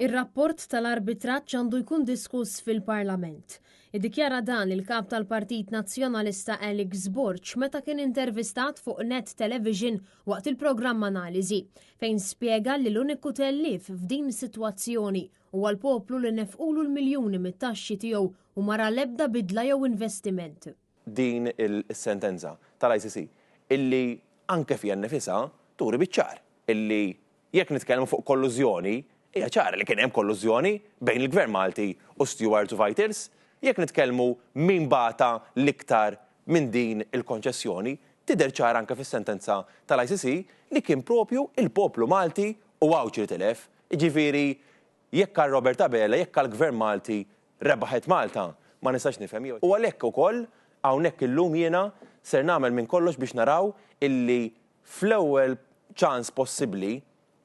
Ir-rapport tal-arbitraġġ għandu jkun diskuss fil-Parlament. Iddikjara dan il-Kap tal-Partit Nazzjonalista Alex Borg meta kien intervistat fuq Net Television waqt il-programm Analiżi, fejn spjega li l-uniku tellief f'din is-sitwazzjoni huwa l-poplu li nefqulu l-miljuni mit-taxxi tiegħu u ma ra l-ebda bidla jew investiment. Din is-sentenza tal-ICC illi anke fiha nnifisha turi biċ-ċar illi jekk nitkellmu fuq kollużjoni, hija ċara li kien hemm kollużjoni bejn il-Gvern Malti u Stewards u Vitals. Jekk nitkellmu min bata l-iktar minn din il-konċessjoni, tidher ċara anke fis-sentenza tal-ICC li kien propju il-poplu Malti u Għawdxi li tilef. Jiġifieri jekk għal Robert Abela, jekk għall-Gvern Malti rebaħet Malta, ma nistax nifhem. U għalhekk ukoll hawnhekk illum jiena ser nagħmel minn kollox biex naraw illi fl-ewwel ċans possibbli,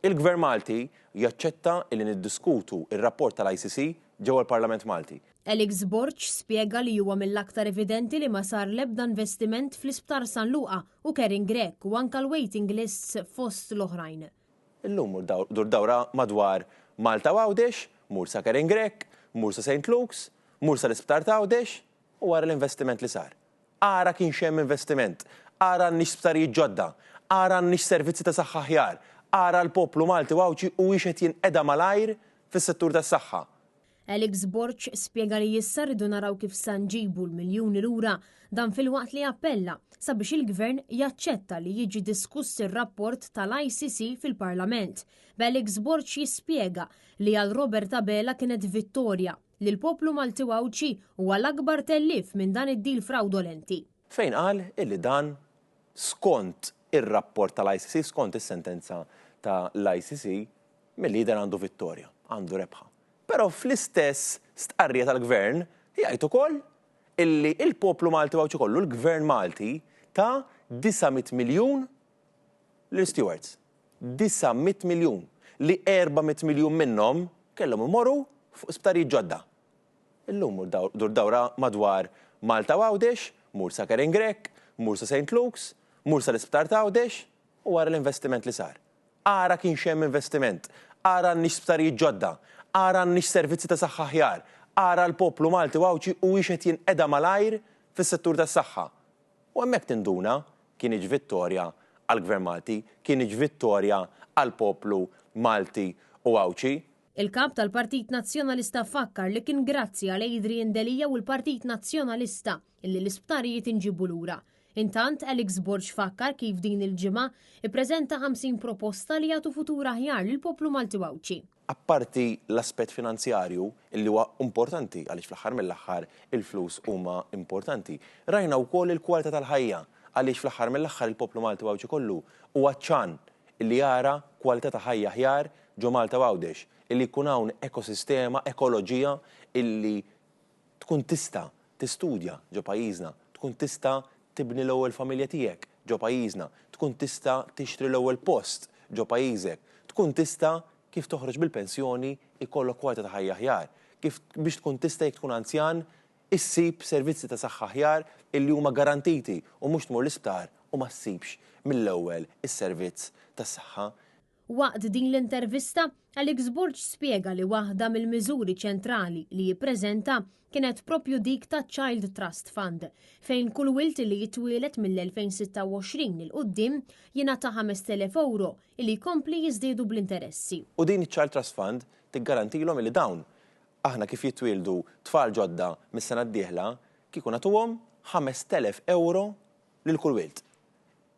il-Gvern Malti jaċċetta illi niddiskutu r-rapport tal-ICC ġewwa l-Parlament Malti. Alex Borg spjega li huwa mill-aktar evidenti li ma sar l-ebda investiment fl-Isptar San Luqa u Karen Grech u anke l-waiting lists fost l-oħrajn. Illum mur dur dawra madwar Malta u Għawdex, mur sa Karen Grech, mur sa Saint Luke's, mur sal-Isptar t'Għawdex u ara l-investiment li sar. Ara kienx hemm investiment, ara għandniex sptarijiet ġodda, ara għandniex servizzi ta' saħħa aħjar, ara l-poplu Malti u Għawdxi huwiex qed jinqeda malajr fis-settur tas-saħħa. Alex Borg spjega li issa rridu naraw kif sa nġibu l-miljuni lura, dan filwaqt li appella sabiex il-Gvern jaċċetta li jiġi diskuss ir-rapport tal-ICC fil-Parlament, b'Alex Borg jispjega li għal Robert Abela kienet vittorja li l-poplu Malti u Għawdxi huwa l-akbar tellief minn dan id-deal frawdolenti. Fejn qal illi dan skont ir-rapport tal-ICC, skont is-sentenza ta' l-ICC, milli jidher għandu vittorja, għandu rebħa. Però fl-istess stqarrija tal-Gvern jgħid ukoll illi il-poplu Malti u Għawdxi kollu, l-Gvern Malti ta 900 miljun lil Stewards. 900 miljun, li 400 miljun minnhom kellhom imorru fuq sptarijiet ġodda. Illum mur dur dawra madwar Malta u Għawdex, mur sa Karen Grech, mur sa Saint Luke's, mur sal-isptar t'Għawdex u ara l-investiment li sar. Ara kienx hemm investiment, ara għandniex sptarijiet ġodda, ara għandniex servizzi ta' saħħa aħjar, ara l-poplu Malti u Għawdxi huwiex qed jinqeda malajr fis-settur tas-saħħa. U hemmhekk tinduna kinitx vittorja għall-Gvern Malti, kinitx vittorja għall-poplu Malti u Għawdxi. Il-Kap tal-Partit Nazzjonalista fakkar li kien grazzi għal Adrian Delia u l-Partit Nazzjonalista illi l-isptarijiet inġiebu lura. Intant, Alex Borg fakkar kif din il-ġimgħa ippreżenta 50 proposta li jagħtu futur aħjar lill-poplu Malti u Għawdxi. Apparti l-aspett finanzjarju, illi huwa importanti għaliex fl-aħħar mill-aħħar il-flus huma importanti, rajna wkoll il-kwalità tal-ħajja għaliex fl-aħħar mill-aħħar il-poplu Malti u Għawdxi kollu huwa għatxan illi jara kwalità ta' ħajja aħjar ġo Malta u Għawdex, illi jkun hawn ekosistema, ekoloġija illi tkun tista' tistudja ġo pajjiżna, tkun tista' tibni l-ewwel familja tiegħek ġo pajjiżna, tkun tista' tixtri l-ewwel post ġo pajjiżek, tkun tista' kif toħroġ bil-pensjoni jkollok kwalità ta' ħajja aħjar, kif biex tkun tista' jekk tkun anzjan issib servizzi ta' saħħa aħjar illi huma garantiti u mhux tmur l-isptar u ma ssibx mill-ewwel is-servizz tas-saħħa. Waqt din l-intervista, Alex Borg spjega li waħda mill-miżuri ċentrali li jippreżenta kienet propju dik taċ-Child Trust Fund, fejn kull wild li jitwieled mill-2026 'il quddiem jingħata 5,000 ewro li jkompli jiżdiedu bl-interessi. U din iċ-Child Trust Fund tiggarantilhom illi dawn, aħna kif jitwieldu tfal ġodda mis-sena d-dieħla, kieku nagħtuhom 5,000 ewro lil kull wild.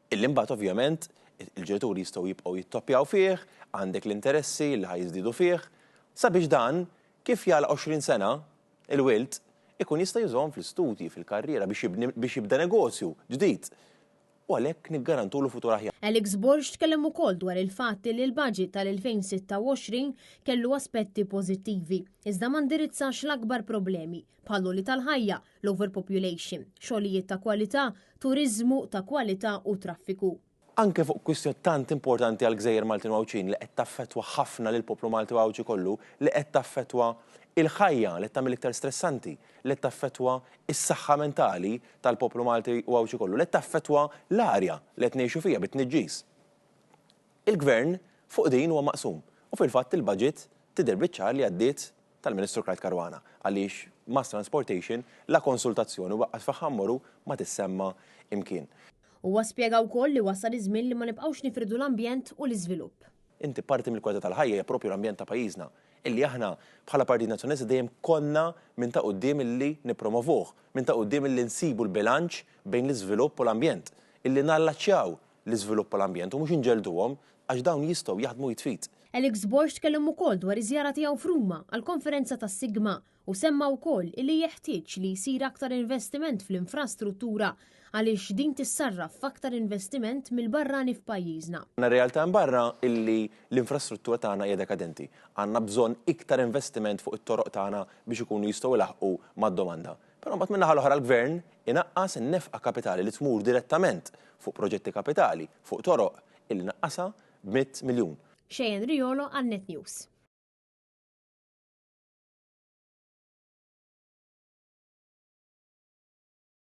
Illi mbagħad ovvjament il-ġenituri jistgħu jibqgħu jittoppjaw fih, għandek l-interessi li ħa jiżdiedu fih, sabiex dan kif jagħlaq 20 sena, il-wild, ikun jista' jużahom fl-istudji, fil-karriera, biex jibni, biex jibda negozju ġdid. U għalhekk niggarantulu futur aħjar. Alex Borg tkellem ukoll dwar il-fatt li l-budget tal-2026 kellu aspetti pożittivi, iżda ma ndirizzax l-akbar problemi, bħall-għoli tal-ħajja, l-overpopulation, xogħlijiet ta' kwalità, turiżmu ta' kwalità u traffiku. Anke fuq kwistjoni tant importanti għall-gżejjer Maltin u Għawdxin li qed taffettwa ħafna lill-poplu Malti u Għawdxi kollu, li qed taffettwa l-ħajja, li qed tagħmilha iktar stressanti, li qed taffettwa s-saħħa mentali tal-poplu Malti u Għawdxi kollu, li qed taffettwa l-arja li qed ngħixu fiha bit-tniġġis. Il-Gvern fuq din huwa maqsum u fil-fatt il-budget tidher biċ-ċar li għaddiet tal-Ministru Clyde Caruana għaliex Mass Transportation la konsultazzjoni u waqqas fejn ħa mmorru ma tissemma imkien. Huwa spjega wkoll li wasal iż-żmien li ma nibqgħux nifirdu l-ambjent u l-iżvilupp. Inti parti mill-kwalità tal-ħajja hija proprju l-ambjent ta' pajjiżna, illi aħna bħala Partit Nazzjonalista dejjem konna minn ta' quddiem illi nippromovuh, minn ta' quddiem illi nsibu l-bilanċ bejn l-iżvilupp u l-ambjent, illi nallaċċjaw l-iżvilupp u l-ambjent u mhux inġellduhom għax dawn jistgħu jaħdmu id f'id. Alex Borg tkellem ukoll dwar iż-żjara tiegħu f'Ruma għall-konferenza tas-Sigma u semma wkoll illi jeħtieġ li jsir aktar investiment fl-infrastruttura għaliex din tissarraf f'aktar investiment mill-barrani f'pajjiżna. Għandna realtà hemm barra illi l-infrastruttura tagħna hija dekadenti. Għandna bżonn iktar investiment fuq it-toroq tagħna biex ikunu jistgħu jlaħħqu mad-domanda. Però mbagħad min-naħa l-oħra l-Gvern inaqqas in-nefqa kapitali li tmur direttament fuq proġetti kapitali, fuq toroq, illi naqqasha b'mitt miljun. Cheyenne Riolo għal Net News.